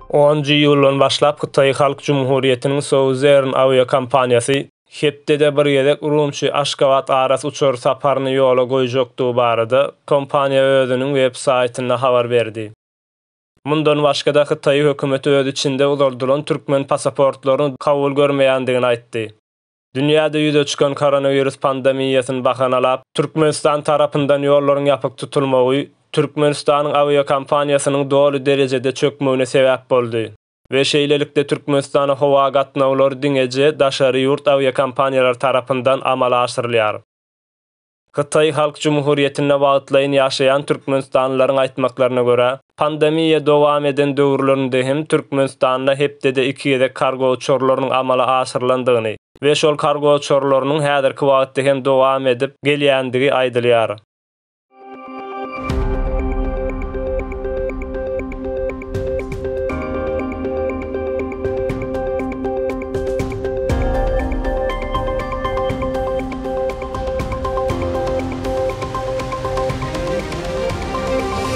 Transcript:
Onunjy iýuldan başlap Hytaý Halk Jumhuriýetiniň Southern awiakompaniýasy hepdede bir gezek Urumçi-Aşgabat arasy uçar saparyny ýola goýjakdygy barada kompaniýa özüniň web saýtynda habar berdi. Mundan başga-da Hytaý hökümeti öz içinde uzaldylan türkmen pasaportlaryny kabul görmeýändigini aýtdy. Dünýäde ýüze çykan koronawirus pandemiýasyny bahanalap, Türkmenistan tarapyndan ýollaryň ýapyk tutulmagy Türkmenistanyň awiakompaniýasynyň doly derejede çökmegine sebäp boldy we şeýlelikde Türkmenistana howa gatnawlary diňeje daşary ýurt awiakompaniýalary tarapyndan amala aşyrylýar. Hytaý Halk Jumhuriýetinde wagtlaýyn ýaşaýan türkmenistanlylaryň aýtmaklaryna görä, pandemiýa dowam eden döwürlerinde hem Türkmenistanda hepdede iki gezek kargo uçarlarynyň amala aşyrylandygyny we şol kargo uçarlarynyň häzirki wagtda hem dowam edip gelýändigi aýdylýar.